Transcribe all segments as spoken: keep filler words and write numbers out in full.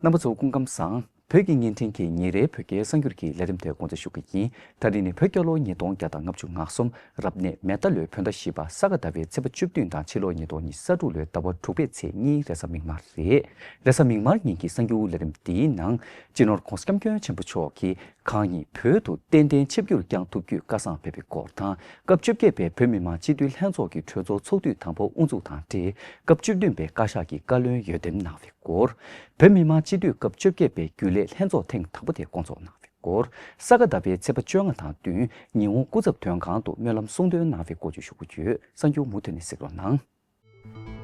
རྣམ་པ་ཚོ་སྐུ་ཁམས་བཟང་། བོད་ཀྱི་བརྙན་འཕྲིན་གྱི་ཉིན་རེའི་བོད་སྐད་གསར་འགྱུར་གྱི་ལས་རིམ་དེ་འགོ་འཛུགས་ཞུ་གི་ཡིན། ད་རིང་ནི་བོད་རྒྱལ་ལོ་ཉིས་སྟོང་བརྒྱ་དང་ལྔ་བཅུ་ང་གསུམ་རབ་གནས་མེ་རྟ་ལོའི་བོད་ཟླ་བཞི་པ་ས་ག་ཟླ་བའི་ཚེས་པ་བཅུ་བདུན་དང་ཕྱི་ལོ་ཉིས་སྟོང་ཉི་ཤུ་རྩ་དྲུག་ལོའི་ཟླ་བ་དྲུག་པའི་ཚེས་གཉིས་རེས་གཟའ་མིག་དམར་རེད། རེས་གཟའ་མིག་དམར་ཉིན་གྱི་གསར་འགྱུར་ལས་རིམ་འདིའི་ནང་། སྤྱི་ནོར་༧གོང་ས་༧སྐྱབས་མགོན་ཆེན་པོ་མཆོག་གིས་གང་ཉིད་བོད་དུ་ཏན་ཏན་ཆིབས་བསྒྱུར་བསྐྱངས་ཐུབ་རྒྱུའི་བཀའ་བཟང་ཕེབས་པའི་སྐོར་དང་། སྐབས་བཅོ་བརྒྱད་པའི་བོད་མི་མང་སྤྱི་འཐུས་ལྷན་ཚོགས་ཀྱི་གྲོས་ཚོགས་ཚོགས་དུས་དང་པོ་དབུ་འཛུགས་དང་འབྲེལ། སྐབས་བཅུ་བདུན་པའི་བཀའ་ཤག་གི་བཀའ་བློན་འོས་འདེམས་གནང་བའི་སྐོར། བོད་མི་མང་སྤྱི་འཐུས་སྐབས་བཅོ་བརྒྱད་པའི་རྒྱུན་ལས་ལྷན་ཚོགས་ཐེངས་དང་པོ་དེ་བསྐོང་ཚོགས་གནང་བའི་སྐོར། ས་ག་ཟླ་བའི་ཚེས་པ་བཅོ་ལྔ་དང་བསྟུན་ཉི་ཧོང་སྐུ་ཚབ་དོན་ཁང་དུ་སྨོན་ལམ་གསུང་འདོན་གནང་བའི་སྐོར་བཅས་ཞུ་རྒྱུ་ཡོད། གསར་འགྱུར་མུ་མཐུད་ནས་གཟིགས་རོགས་གནང་།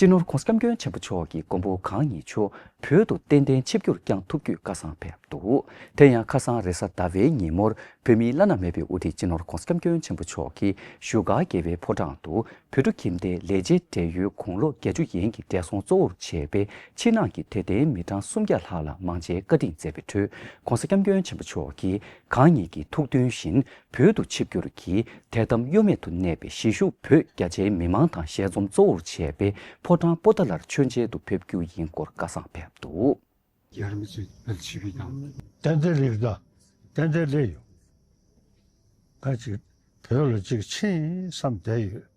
སྤྱི་ནོར་༧གོང་ས་༧སྐྱབས་མགོན་ཆེན་པོ་མཆོག་གིས་མགོན་པོ་གང་ཉིད་མཆོག་བོད་དུ་ཏན་ཏན་ཆིབས་བསྒྱུར་བསྐྱངས་ཐུབ་རྒྱུའི་བཀའ་བཟང་ཕེབས་འདུག་དེ་ཡང་ཁ་སང་རེས་གཟའ་ཟླ་བའི་ཉིན་མོར་བོད་མིའི་བླ་ན་མེད་པའི་དབུ་ཁྲིད་སྤྱི་ནོར་༧གོང་ས་༧སྐྱབས་མགོན་ཆེན་པོ་མཆོག་གིས་བཞུགས་སྒར་རྒྱལ་བའི་ཕོ་བྲང་དུ་བོད་ཕྲུག་ཁྱིམ་སྡེའི་ལས་བྱེད་བགྲེས་ཡོལ་དགུང་ལོ་བརྒྱད་ཅུ་ཡན་གྱི་བགྲེས་སོང་གཙོ་བོར་བྱས་པའི་ཕྱི་ནང་གི་དད་ལྡན་མི་གྲངས་སུམ་བརྒྱ་ལྷག་ལ་མང་ཆེའི་བཀའ་དྲིན་སྩལ་བའི་ཁྲོད། ༧གོང་ས་༧སྐྱབས་མགོན་ཆེན་པོ་མཆོག་གིས་གང་ཉིད་ཀྱི་ཐུགས་འདུན་བཞིན་བོད་དུ་ཆིབས་བསྒྱུར་གྱིས། དད་དམ་གཡོ་མེད་དུ་གནས་པའི་གཞིས་བཞུགས་བོད་རྒྱ་ཆེའི་མི་མང་དང་ཞལ་འཛོམས་གཙོ་བོར་བྱས་པའི་ཕོ་བྲང་པོ་ཏཱ་ལར་མཆོད་མཇལ་དུ་ཕེབས་རྒྱུ་ཡིན་སྐོར་བཀའ་བཟང་ཕེབས་འདུག་ཡར་མི་ཚོས་བོད་ཆིབས་ཀྱི་དང་། ཏན་ཏན་ལེགས་དང་། ཏན་ཏན་ལེགས་ཡོད། ང་ཅིག་བོད་ལ་ཅིག་ཕྱིན་བསམ་བསྡད་ཡོད།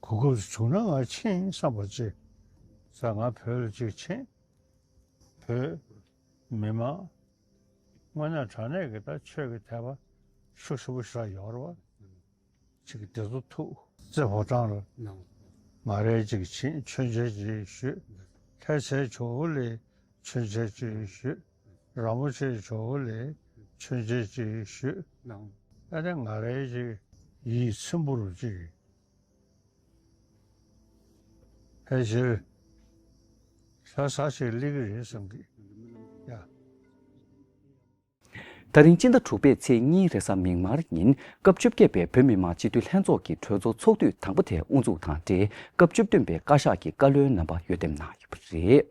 གོ་སྐབས་བྱུང་ན་ང་ཕྱིན་བསམ་པ་ཅིག་ས། ང་བོད་ལ་ཅིག་ཕྱིན། བོད་མི་མང་། དངོས་གནས་དྲང་གནས་ཀྱི་ད་ཆོས་ཀྱི་དད་པ་ཤུགས་ཆེན་པོ་ཞིག་ཡོད་རེད་བ། ཅིག་དེ་ཚོ་ཐུགས་བརྩེ་ཕོ་བྲང་ལ་ང་རེ་ཅིག་ཕྱིན་མཆོད་མཇལ་ཅིག་ཞུས། ལྷ་སའི་ཇོ་བོ་ལ་མཆོད་མཇལ་ཅིག་ཞུས། རིན་པོ་ཆེ་ཇོ་བོ་ལ་མཆོད་མཇལ་ཅིག་ཞུས། ཨ་ནི་ང་རེ་ཅིག་ཡིད་ཚིམ་པོ་རུ་ཅིག་ཕལ་ཆེར་ལྷ་ས་ཞིག་སླེབས་ཀྱི་རེད་བསམ་གི། ཡ། ད་རིང་སྤྱི་ཟླ་དྲུག་པའི་ཚེས་གཉིས་རེས་གཟའ་མིག་དམར་ཉིན་སྐབས་བཅོ་བརྒྱད་པའི་བོད་མི་མང་སྤྱི་འཐུས་ལྷན་ཚོགས་ཀྱི་གྲོས་ཚོགས་ཚོགས་དུས་དང་པོ་དེ་དབུ་འཛུགས་དང་འབྲེལ། སྐབས་བཅུ་བདུན་པའི་བཀའ་ཤག་གི་བཀའ་བློན་རྣམ་པ་འོས་འདེམས་གནང་ཡོད་པ་རེད།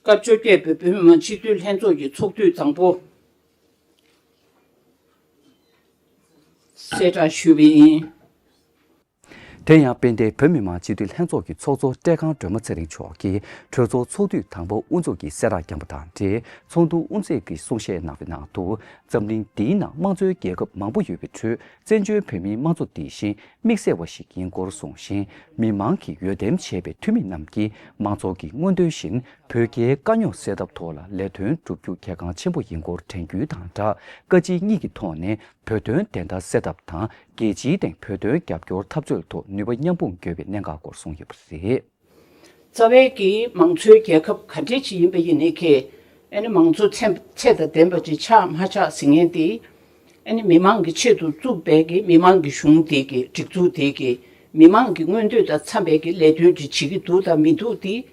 སྐབས་བཅོ་བརྒྱད་པའི་བོད་མི་མང་སྤྱི་འཐུས་ལྷན་ཚོགས་ཀྱི་ཚོགས་དུས་དང་པོ་གསལ་བསྒྲགས་ཞུས་པ་ཡིན། དེ་ཡང་དཔལ་ལྡན་བོད་མི་མང་སྤྱི་འཐུས་ལྷན་ཚོགས་ཀྱི་ཚོགས་གཙོ་བཀྲས་ཁང་སྒྲོལ་མ་ཚེ་རིང་མཆོག་གིས་གྲོས་ཚོགས་ཚོགས་དུས་དང་པོ་དབུ་འཛུགས་ཀྱི་གསལ་བསྒྲགས་བསྐྱངས་པ་དང་འབྲེལ། ཚོགས་འདུ་དབུ་འཛུགས་ཀྱི་གསུང་བཤད་གནང་བའི་ནང་དུ། འཛམ་གླིང་འདིའི་ནང་དམངས་གཙོའི་རྒྱལ་ཁབ་མང་པོ་ཡོད་པའི་ཁྲོད། བཙན་བྱོལ་བོད་མིའི་དམངས་གཙོ་འདི་བཞིན་དམིགས་བསལ་བ་ཞིག་ཡིན་སྐོར་གསུངས་ཤིང་། མི་མང་གིས་འོས་འདེམས་བྱས་པའི་འཐུས་མི་རྣམས་ཀྱིས་མང་ཚོགས་ཀྱི་མངོན་འདོད་བཞིན་བོད་རྒྱའི་དཀའ་རྙོག་སེལ་ཐབས་ཐོག་ལ་ལས་དོན་བསྒྲུབ་རྒྱུ་གལ་འགངས་ཆེན་པོ་ཡིན་སྐོར་དྲན་སྐུལ་དང་སྦྲགས། བཀའ་སྤྱི་གཉིས་ཀྱི་ཐོག་ནས་བོད་དོན་བདེན་མཐའ་གསལ་ཐབས་དང་། རྒྱལ་སྤྱིའི་སྟེང་བོད་དོན་རྒྱབ་སྐྱོར་འཐབ་རྩོད་ཐོག་ནུས་པ་མཉམ་སྤུངས་དགོས་པའི་གནད་འགག་སྐོར་གསུངས་ཡོད་པ་རེད། རྩ་བའི་གི་མང་གཙོའི་རྒྱལ་ཁབ་ག་འདྲས་ཅིག་ཡིན་པ་ཡིན་ནའི་གི། ཨ་ནི་མང་གཙོ་ཚད་ཚད་དང་ལྡན་པ་ཅིག་ཆགས་མ་ཆགས་ཟེར་མཁན་དེ། ཨ་ནི་མི་མང་གི་ཆེད་དུ་བཙུགས་པའི་གི་མི་མང་གི་གཞུང་དེ་གི་སྒྲིག་འཛུགས་དེ་གི་མི་མང་གི་མངོན་འདོད་དང་འཚམ་པའི་གི་ལས་དོན་ཅིག་བྱེད་ཀྱི་འདུག་དང་མི་འདུག་དེ།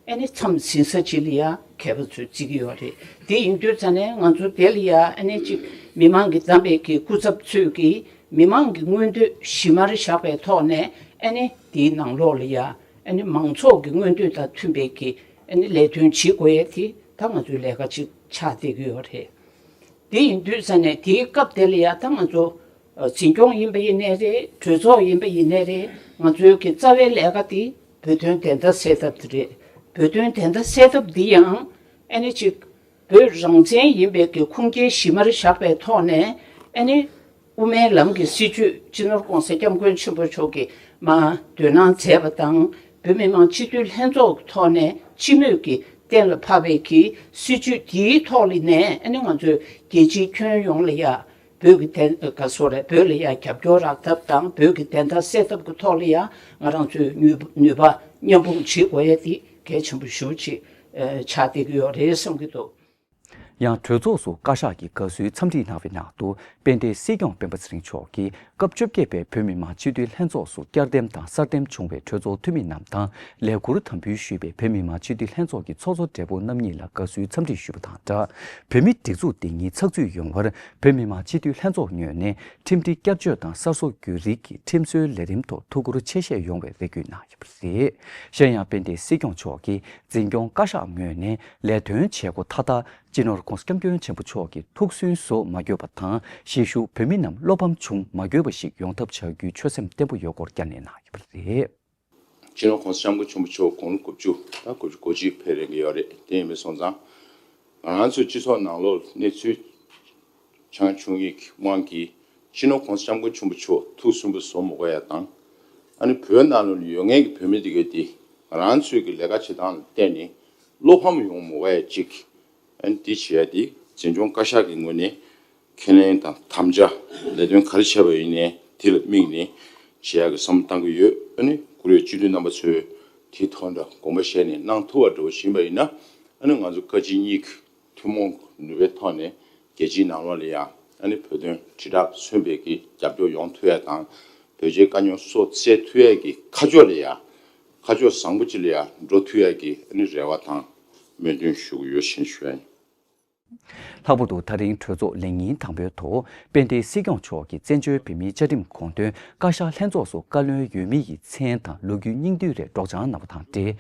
ཨ་ནི་མཚམས་ཟིན་ས་ཅིག་ལ་ཡ་མཁས་པ་ཚོས་བརྩི་གི་ཡོད་རེད། དེ་ཡིན་དུས་ཙ་ནས་ང་ཚོ་དེ་ལ་ཡ་ཨ་ནི་ཅིག་མི་མང་གི་བདམས་པའི་གི་སྐུ་ཚབ་ཚོས་ཀྱིས་མི་མང་གི་མངོན་འདོད་གཞི་མར་བཞག་པའི་ཐོག་ནས། ཨ་ནི་དེའི་ནང་ལོགས་ལ་ཡ་ཨ་ནི་མང་ཚོགས་ཀྱི་མངོན་འདོད་དང་མཐུན་པའི་གི་ཨ་ནི་ལས་དོན་བྱེད་དགོས་ཡས་དེ་ད་ང་ཚོའི་ལས་ཀ་ཅིག་ཆགས་བསྡད་ཀྱི་ཡོད་རེད། དེ་ཡིན་དུས་ཙ་ནས་དེའི་སྐབས་དེ་ལ་ཡ་ད་ང་ཚོ་འཛིན་སྐྱོང་ཡིན་པ་ཡིན་ནའི་རེད། གྲོས་ཚོགས་ཡིན་པ་ཡིན་ནའི་རེད། ང་ཚོའི་གི་རྩ་བའི་ལས་ཀ་དེ་བོད་དོན་བདེན་མཐའ་གསལ་ཐབས་དེ་རེད། བོད་དོན་བདེན་མཐའ་གསལ་ཐབས་འདི་ཡང་ཨ་ནི་ཅིག་བོད་རང་བཙན་ཡིན་པའི་གི་ཁུངས་སྐྱེལ་གཞི་མར་བཞག་པའི་ཐོག་ནས། ཨ་ནི་དབུ་མའི་ལམ་གྱི་སྲིད་བྱུས་སྤྱི་ནོར་༧གོང་ས་༧སྐྱབས་མགོན་ཆེན་པོ་མཆོག་གིས་མར་འདོན་གནང་མཛད་པ་དང་། བོད་མི་མང་སྤྱི་འཐུས་ལྷན་ཚོགས་ཀྱི་ཐོག་ནས་སྤྱི་མོས་ཀྱིས་གཏན་ལ་ཕབ་པའི་གི་སྲིད་བྱུས་དེའི་ཐོག་ལ་ནས་ཨ་ནི་ང་ཚོས་རྒྱལ་སྤྱིའི་ཁྱོན་ཡོངས་ལ་ཡ། བོད་ཀྱི་བདེན་ག་སོ་རེད། བོད་ལ་ཡ་རྒྱབ་སྐྱོར་རག་ཐབས་དང་། བོད་ཀྱི་བདེན་མཐའ་གསལ་ཐབས་ཀྱི་ཐོག་ལ་ཡ་ང་རང་ཚོས་ནུས་ནུས་པ་མཉམ་སྤུངས་བྱེད་དགོས་ཡ་དེ་གལ་ཆེན་པོ་ཞེ་པོ་ཅིག་ཆགས་བསྡད་ཀྱི་ཡོད་རེད་བསམ་གྱི་འདུག་ཡང་གྲོས་ཚོགས་སུ་བཀའ་ཤག་གི་དགའ་བསུའི་འཚམས་འདྲི་གནང་བའི་ནང་དུ། དཔལ་ལྡན་སྲིད་སྐྱོང་སྤེན་པ་ཚེ་རིང་མཆོག་གིས་ སྐབས་བཅོ་བརྒྱད་པའི་བོད་མི་མང་སྤྱི་འཐུས་ལྷན་ཚོགས་སུ་བསྐྱར་འདེམས་དང་གསར་འདེམས་བྱུང་བའི་གྲོས་ཚོགས་འཐུས་མི་རྣམས་དང་ལས་ཁུར་དམ་འབུལ་ཞུས་པའི་བོད་མི་མང་སྤྱི་འཐུས་ལྷན་ཚོགས་ཀྱི་ཚོགས་གཙོ་སྦྲེལ་པོ་རྣམ་གཉིས་ལ་དགའ་བསུའི་འཚམས་འདྲི་ཞུས་པ་དང་སྦྲགས། བོད་མི་སྒྲིག་འཛུགས་འདི་ཉིད་ཚགས་ཚུད་ཡོང་བར་བོད་མི་མང་སྤྱི་འཐུས་ལྷན་ཚོགས་ངོས་ནས་ཁྲིམས་སྒྲིག་བསྐྱར་བཅོས་དང་གསར་བཟོ་བརྒྱུད་རིམ་གྱི་ཁྲིམས་བཟོའི་ལས་རིམ་ཐོག་ཐུགས་ཁུར་ཆེ་བཞེས་ཡོང་བའི་རེ་སྐུལ་གནང་ཡོད་པ་རེད། གཞན་ཡང་དཔལ་ལྡན་སྲིད་སྐྱོང་མཆོག་གིས་འཛིན་སྐྱོང་བཀའ་ཤག་ངོས་ནས་ལས་དོན་བྱེད་སྒོ་མཐའ་དག་སྤྱི་ནོར་༸གོང་ས་༸སྐྱབས་མགོན་ཆེན་པོ་མཆོག་གི་ཐུགས་སུན་བཟོ་མ་དགོས་པ་དང་། གཞིས་བཞུགས་བོད་མི་རྣམས་བློ་ཕམ་བྱུང་མ་དགོས་པ་ཞིག་ཡོང་ཐབས་བྱ་རྒྱུའི་ཆོད་སེམས་བརྟན་པོ་ཡོད་སྐོར་བསྐྱར་ནན་གནང་ཡོད་པ་རེད། སྤྱི་ནོར་༸གོང་ས་༸སྐྱབས་མགོན་ཆེན་པོ་མཆོག་དགུང་ལོ་དགུ་བཅུ་དང་དགུ་བཅུ་གོ་གཅིག་ཕེབས་རན་གྱི་ཡོད་རེད། དེ་ཡིན་པ་སོང་ཙང་། ང་རང་ཚོའི་སྤྱི་ཚོགས་ནང་ལོགས་གནས་ཚུལ་ཆང་བྱུང་ཡིག་དབང་གིས་སྤྱི་ནོར་༸གོང་ས་༸སྐྱབས་མགོན་ཆེན་པོ་མཆོག་ཐུགས་སུན་པོ་བཟོ་མ་དགོས་ཡ་དང་། ཨ་ནི་བོད་ནང་ལོགས་ལ་ཡོད་མཁན་གྱི་བོད་མི་དེ་གས་དེ་ང་རང་ཚོའི་གི་ལས་ཀ་བྱེད་སྟངས་ལ་བརྟེན་ནས་བློ་ཕམ་ཡོང་མ་དགོས་ཡ་གཅིག་ཨ་ནི་འདི་བྱས་ཏེ་འཛིན་སྐྱོང་བཀའ་ཤག་གི་ངོས་ནས་ཁས་ལེན་དང་དམ་བཅའ་ལས་དོན་ག་རེ་བྱས་པ་ཡིན་ནའི་དེ་ལ་དམིགས་ནས་བྱེད་ཡག་གི་བསམ་བློ་བཏང་གི་ཡོད། ཨ་ནི་བཀུར་འོས་སྤྱི་འཐུས་རྣམ་པ་ཚོས་དེའི་ཐོག་འདྲ་དགོངས་པ་བཞེས་ནས་གནང་ཐུབ་པ་འདྲ་བོ་ཞིག་ཡིན་པ་ཡིན་ན། ཨ་ནི་ང་ཚོ་བཀའ་སྤྱི་གཉིས་ཀྱི་ཐུན་མོང་ནུས་པའི་ཐོག་ནས་རྒྱལ་སྤྱིའི་ནང་ལོགས་ལ་ཡང་ཨ་ནི་བོད་དོན་དྲིལ་བསྒྲགས་མཚོན་པའི་གི་རྒྱབ་སྐྱོར་ཡོང་ཐུབ་ཡ་དང་། བོད་རྒྱའི་དཀའ་རྙོག་སོགས་སེལ་ཐུབ་ཡ་གི་ཁ་ཕྱོགས་ལ་ཡང་ཁ་ཕྱོགས་བཟང་པོ་ཅིག་ལ་ཡང་འགྲོ་ཐུབ་ཡ་གི་ཨ་ནི་རེ་བ་དང་སྨོན་འདུན་ཞུ་གི་ཡོད་ཞེས་ཞུ་ཡ་ཡིན། ལྷག་པར་དུ་ད་རིང་གྲོས་ཚོགས་ལས་ཉིན་དང་པོའི་ཐོག་དཔལ་ལྡན་སྲིད་སྐྱོང་མཆོག་གིས་བཙན་བྱོལ་བོད་མིའི་བཅའ་ཁྲིམས་དགོངས་དོན་བཀའ་ཤག་ལྷན་ཚོགས་སུ་བཀའ་བློན་འོས་མི་ཡི་མཚན་དང་ལོ་རྒྱུས་སྙིང་བསྡུས་རེ་སྒྲོག་སྦྱང་གནང་བ་དང་འབྲེལ།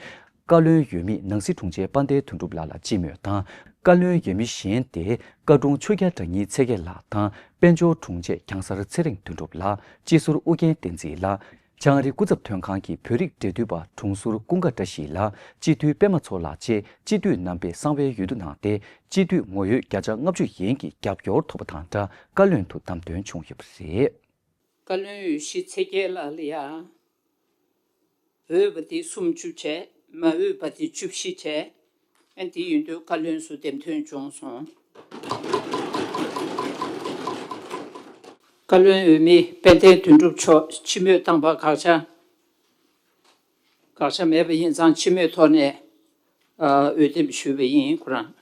བཀའ་བློན་འོས་མི་ནང་སྲིད་དྲུང་ཆེ་དཔལ་ལྡན་དོན་གྲུབ་ལགས་ལ་སྤྱི་མོས་དང་། བཀའ་བློན་འོས་མི་གཞན་ཏེ་བཀའ་དྲུང་ཆོས་རྒྱལ་དྲང་ཉིད་འཚེ་རྒྱལ་ལགས་དང་། དཔལ་འབྱོར་དྲུང་ཆེ་གྱང་གསར་ཚེ་རིང་དོན་གྲུབ་ལགས། སྤྱི་ཟུར་ཨུ་རྒྱན་བསྟན་འཛིན་ལགས། ལྕང་རི་སྐུ་ཚབ་དོན་ཁང་གི་བོད་རིགས་འབྲེལ་མཐུད་པ་དྲུང་ཟུར་ཀུན་དགའ་བཀྲ་ཤིས་ལགས། སྤྱི་འཐུས་པད་མ་མཚོ་ལགས་བཅས་སྤྱི་འཐུས་རྣམ་པས་གསང་བའི་འོས་བསྡུ་གནང་སྟེ། སྤྱི་འཐུས་ངོ་ཡོད་བརྒྱ་ཆ་ལྔ་བཅུ་ཡན་གྱི་རྒྱབ་སྐྱོར་ཐོབ་པ་དང་སྦྲགས། བཀའ་བློན་དུ་བདམས་ཐོན་བྱུང་ཡོད་པ་རེད། བཀའ་བློན་འོས་གཞི་ཚེ་རྒྱལ་ལགས་ལ་ཡ། འོས་པ་དེ་སུམ་ཅུ་བྱས། མ་འོས་པ་དེ་བཅུ་བཞི་བྱས། ཨ་དེ་ཡིན་དུས་བཀའ་བློན་སུ་འདེམས་ཐོན་བྱུང་སོང་། བཀའ་བློན་འོས་མི་དཔལ་ལྡན་དོན་གྲུབ་མཆོག་སྤྱི་མོས་བཏང་པ་དགག་བྱ། དགག་བྱ་མེད་པ་ཡིན་ཙང་སྤྱི་མོས་ཐོག་ནས་ཨ་འོས་འདེམས་ཞུས་པ་ཡིན་ཁོ་རང་།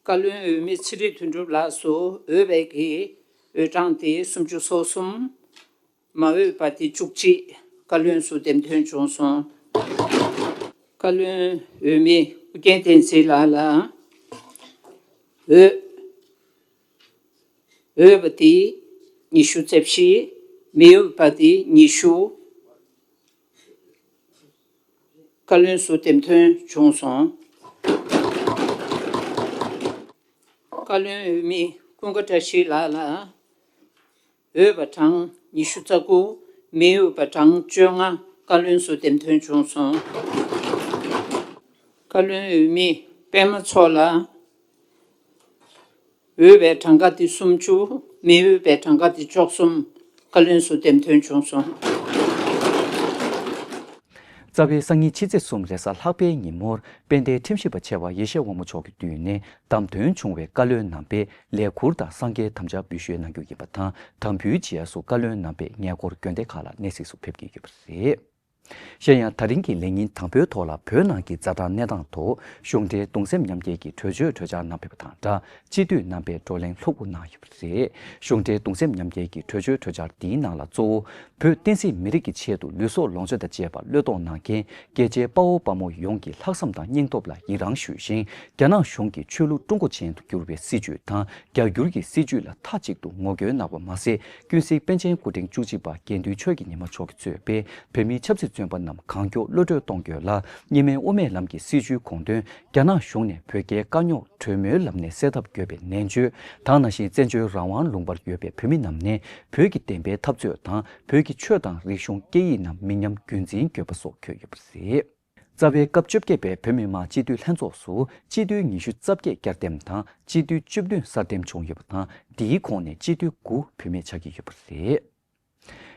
བཀའ་བློན་འོས་མི་ཚེ་རིང་དོན་གྲུབ་ལགས་སུ་འོས་པའི་གི་འོས་གྲངས་དེ་སུམ་ཅུ་སོ་གསུམ། མ་འོས་པ་དེ་བཅུ་གཅིག། བཀའ་བློན་སུ་འདེམས་ཐོན་བྱུང་སོང་། བཀའ་བློན་འོས་མི་ཨུ་རྒྱན་བསྟན་འཛིན་ལགས་ལ་འོས། འོས་པ་དེ་ཉི་ཤུ་རྩ་བཞི། མི་འོས་པ་དེ་ཉི་ཤུ། བཀའ་བློན་སུ་འདེམས་ཐོན་བྱུང་སོང་། བཀའ་བློན་འོས་མི་ཀུན་དགའ་བཀྲ་ཤིས་ལགས་ལ། འོས་པ་གྲངས་ཉི་ཤུ་རྩ་དགུ། མི་འོས་པ་གྲངས་བཅོ་ལྔ། བཀའ་བློན་སུ་འདེམས་ཐོན་བྱུང་སོང་། བཀའ་བློན་འོས་མི་པད་མ་མཚོ་ལགས། འོས་པའི་གྲངས་ཀ་དེ་སུམ་ཅུ། མི་འོས་པའི་གྲངས་ཀ་དེ་བཅུ་གསུམ། བཀའ་བློན་སུ་འདེམས་ཐོན་བྱུང་སོང་། རྩ་བའི་སང་ཉིན་ཕྱི་ཚེས་གསུམ་རེས་གཟའ་ལྷག་པའི་ཉིན་མོར་དཔལ་ལྡན་ཁྲིམས་ཞིབ་པ་ཆེ་བ་ཡེ་ཤེས་དབང་མོ་མཆོག་གི་མདུན་ནས་བདམས་ཐོན་བྱུང་བའི་བཀའ་བློན་རྣམ་པས་ལས་ཁུར་དང་སངས་རྒྱས་དམ་བཅའ་འབུལ་ཞུས་གནང་རྒྱུ་ཡིན་པ་དང་། དམ་འབུལ་བྱེད་ཡས་སུ་བཀའ་བློན་རྣམ་པས་ཉེ་འཁོར་དགོན་སྡེ་ཁག་ལ་གནས་གཟིགས་སུ་ཕེབས་ཀྱི་ཡོད་པ་རེད། གཞན་ཡང་ད་རིང་གི་ལས་ཉིན་དང་པོའི་ཐོག་ལ་བོད་ནང་གི་ཛ་དྲག་གནས་སྟངས་ཐོག་གཞུང་འབྲེལ་གདུང་སེམས་མཉམ་སྐྱེད་ཀྱི་གྲོས་ཆོད་གྲོས་འཆར་གནང་ཕེབས་པ་དང་སྦྲགས། སྤྱི་འཐུས་རྣམ་པས་བགྲོ་གླེང་ལྷུག་པོ་གནང་ཡོད་པ་རེད། གཞུང་འབྲེལ་གདུང་སེམས་མཉམ་སྐྱེད་ཀྱི་གྲོས་ཆོད་གྲོས་འཆར་འདིའི་ནང་ལ་གཙོ་བོ། བོད་བསྟན་སྲིད་མི་རིགས་ཀྱི་ཆེད་དུ་ལུས་སྲོག་ལོངས་སྤྱོད་དང་བཅས་པ་བློས་གཏོང་གནང་མཁན་རྒྱལ་གཅེས་དཔའ་བོ་དཔའ་མོ་ཡོངས་ཀྱི་ལྷག་བསམ་དང་སྙིང་སྟོབས་ལ་ཡི་རང་ཞུ་ཞིང་། རྒྱ་ནག་གཞུང་གིས་ཆོས་ལུགས་ཀྲུང་གོ་ཅན་དུ་བསྒྱུར་བའི་སྲིད་བྱུས་དང་རྒྱ་བསྒྱུར་གྱི་སྲིད་བྱུས་ལ་མཐའ་གཅིག་ཏུ་ངོ་རྒོལ་གནང་བ་མ་ཟད། ཀུན་གཟིགས་པཎ་ཆེན་སྐུ་ཕྲེང་བཅུ་གཅིག་པ་དགེ་འདུན་ཆོས་ཀྱི་ཉི་མ་མཆོག་གིས་གཙོས་པའི་བོད་མིའི་ཆབ་སྲིད་བཙོན་པ་རྣམས་གང་མགྱོགས་གློད་གྲོལ་གཏོང་རྒྱུ་ལ། གཉིས་སྨན་དབུ་མའི་ལམ་གྱི་སྲིད་བྱུས་དགོངས་དོན་རྒྱ་ནག་གཞུང་ནས་བོད་རྒྱའི་དཀའ་རྙོག་གྲོས་མོལ་ལམ་ནས་སེལ་ཐབས་དགོས་པའི་ནན་བརྗོད་དང་། ནང་བཞིན་བཙན་བྱོལ་རང་དབང་ལུང་པར་ཡོད་པའི་བོད་མི་རྣམས་ནས་བོད་ཀྱི་བདེན་པའི་འཐབ་རྩོད་དང་། བོད་ཀྱི་ཆོས་དང་རིག་གཞུང་སྐད་ཡིག་རྣམས་མི་ཉམས་རྒྱུན་འཛིན་དགོས་པ་སོགས་འཁོད་ཡོད་པ་རེད། རྩ་བའི་སྐབས་བཅོ་བརྒྱད་པའི་བོད་མི་མང་སྤྱི་འཐུས་ལྷན་ཚོགས་སུ་སྤྱི་འཐུས་ཉི་ཤུ་རྩ་བརྒྱད་བསྐྱར་འདེམས་དང་། སྤྱི་འཐུས་བཅུ་བདུན་གསར་འདེམས་བྱུང་ཡོད་པ་དང་། འདིའི་ཁོངས་ནས་སྤྱི་འཐུས་དགུ་བུད་མེད་ཆགས་ཀྱི་ཡོད་པ་རེད།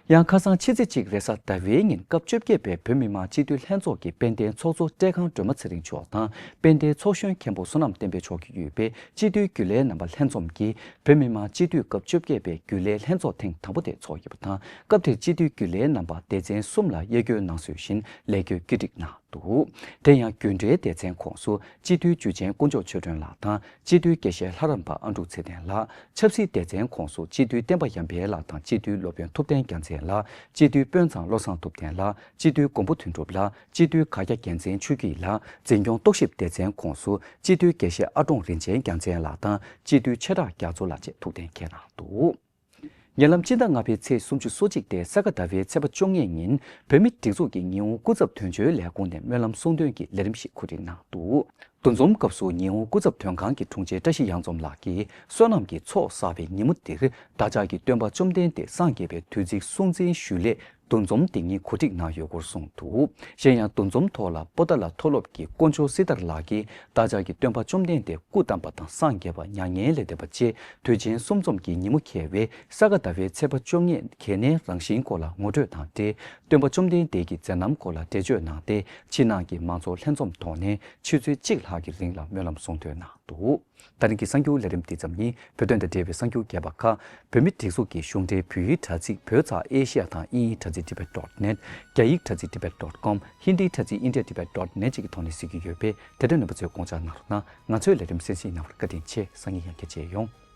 ཡང་ཁ་སང་ཕྱི་ཚེས་གཅིག་རེས་གཟའ་ཟླ་བའི་ཉིན་སྐབས་བཅོ་བརྒྱད་པའི་བོད་མི་མང་སྤྱི་འཐུས་ལྷན་ཚོགས་ཀྱི་དཔལ་ལྡན་ཚོགས་གཙོ་བཀྲས་ཁང་སྒྲོལ་མ་ཚེ་རིང་མཆོག་དང་། དཔལ་ལྡན་ཚོགས་གཞོན་མཁན་པོ་བསོད་ནམས་བསྟན་འཕེལ་མཆོག་གིས་དབུས་པའི་སྤྱི་འཐུས་རྒྱུན་ལས་རྣམ་པ་ལྷན་འཛོམས་ཀྱིས་བོད་མི་མང་སྤྱི་འཐུས་སྐབས་བཅོ་བརྒྱད་པའི་རྒྱུན་ལས་ལྷན་ཚོགས་ཐེངས་དང་པོ་དེ་ཚོགས་ཡོད་པ་དང་། སྐབས་དེར་སྤྱི་འཐུས་རྒྱུན་ལས་རྣམ་པ་སྡེ་ཚན་གསུམ་ལ་དབྱེ་བསྐྱོད་གནང་སྲོལ་བཞིན་ལས་བསྐྱོད་བཀོད་སྒྲིག་གནང་ འདུག་དེ་ཡང་རྒྱུན་གྲྭའི་སྡེ་ཚན་ཁོངས་སུ་སྤྱི་འཐུས་འཇུ་ཆེན་དཀོན་མཆོག་ཆོས་སྒྲོན་ལགས་དང་སྤྱི་འཐུས་དགེ་བཤེས་ལྷ་རམས་པ་ཨ་འབྲུག་ཚེ་བརྟན་ལགས། ཆབ་སྲིད་སྡེ་ཚན་ཁོངས་སུ་སྤྱི་འཐུས་བསྟན་པ་ཡར་འཕེལ་ལགས་དང་སྤྱི་འཐུས་སློབ་དཔོན་ཐུབ་བསྟན་རྒྱལ་མཚན་ལགས། སྤྱི་འཐུས་དཔོན་ཚང་བློ་བཟང་ཐུབ་བསྟན་ལགས། སྤྱི་འཐུས་མགོན་པོ་དོན་གྲུབ་ལགས། སྤྱི་འཐུས་དགའ་སྐྱ་རྒྱལ་མཚན་ཆོས་སྐྱིད་ལགས། འཛིན་སྐྱོང་རྟོག་ཞིབ་སྡེ་ཚན་ཁོངས་སུ་སྤྱི་འཐུས་དགེ་བཤེས་ཨ་ཀྲོང་རིན་ཆེན་རྒྱལ་མཚན་ལགས་དང་སྤྱི་འཐུས་ཆེ་བྲག་རྒྱ་མཚོ་ལགས་བཅས་ཐུགས་གཏན་འཁེལ་གནང་འདུག་ཉེ་ལམ་སྤྱི་ཟླ་ལྔ་པའི་ཚེས་སུམ་ཅུ་སོ་གཅིག་སྟེ་ས་ག་ཟླ་བའི་ཚེས་པ་བཅོ་ལྔའི་ཉིན་བོད་མིའི་སྒྲིག་འཛུགས་ཀྱི་ཉི་ཧོང་སྐུ་ཚབ་དོན་གཅོད་ལས་ཁུངས་ནས་སྨོན་ལམ་གསུང་འདོན་གྱི་ལས་རིམ་ཞིག་གོ་སྒྲིག་གནང་འདུག་འདུ་འཛོམས་སྐབས་སུ་ཉི་ཧོང་སྐུ་ཚབ་དོན་ཁང་གི་དྲུང་ཆེ་བཀྲ་ཤིས་གཡང་འཛོམས་ལགས་ཀྱིས་བསོད་ནམས་ཀྱི་ཚོགས་བསགས་པའི་ཉིན་མོ་འདིར་བདག་ཅག་གི་སྟོན་པ་བཅོམ་ལྡན་འདས་སངས་རྒྱས་པའི་དུས་ཚིགས་སྲུང་བརྩི་ཞུ་སླད་འདུ་འཛོམས་འདི་ཉིད་གོ་སྒྲིག་གནང་ཡོད་སྐོར་གསུངས་འདུག་གཞན་ཡང་འདུ་འཛོམས་ཐོག་ལ་པོ་ཏཱ་ལ་མཐོ་སློབ་ཀྱི་དཀོན་མཆོག་སྲི་ཐར་ལགས་ཀྱིས་བདག་ཅག་གི་སྟོན་པ་བཅོམ་ལྡན་འདས་སྐུ་བལྟམས་པ་དང་སངས་རྒྱས་པ་མྱ་ངན་ལས་འདས་པ་བཅས་དུས་ཆེན་གསུམ་འཛོམས་ཀྱི་ཉིན་མོ་འཁེལ་བའི་ས་ག་ཟླ་བའི་ཚེས་པ་བཅོ་ལྔའི་གལ་གནད་རང་བཞིན་སྐོར་ལ་ངོ་སྤྲོད་དང་འབྲེལ་སྟོན་པ་བཅོམ་ལྡན་འདས་ཀྱི་མཛད་རྣམ་སྐོར་ལ་འགྲེལ་བརྗོད་གནང་སྟེ་ཕྱི་ནང་གི་མང་ཚོགས་ལྷན་འཛོམས་ཐོག་ནས་ཆུ་ཚོད་གཅིག་ལྷག་གི་རིང་ལ་སྨོན་ལམ་གསུང་འདོན་གནང་འདུག་ད་རིང་གི་གསར་འགྱུར་ལས་རིམ་འདི་ཙམ་ཡིན། བོད་དོན་དང་འབྲེལ་བའི་གསར་འགྱུར་རྒྱས་པ་ཁག་བོད་མིའི་སྒྲིག་འཛུགས་ཀྱི་གཞུང་འབྲེལ་བོད་ཡིག་དྲ་ཚིགས་བོད་ཚགས་ཨེ་ཤི་ཡ་དང་དབྱིན་ཡིག་དྲ་ཚིགས་tibet dot net། རྒྱ་ཡིག་དྲ་ཚིགས་tibet dot com། ཧིན་དིའི་དྲ་ཚིགས་india tibet dot net བཅས་ཀྱི་ཐོག་ནས་གཟིགས་ཀྱི་ཡོད་པས་དེ་འདྲ་རྣམ་པ་ཚོས་དགོངས་འཇགས་གནང་རོགས་གནང་། ང་ཚོའི་ལས་རིམ་གསན་གཟིགས་གནང་བར་བཀའ་དྲིན་ཆེ། སང་ཉིན་ཡང་བསྐྱར་མཇལ་ཡོང་།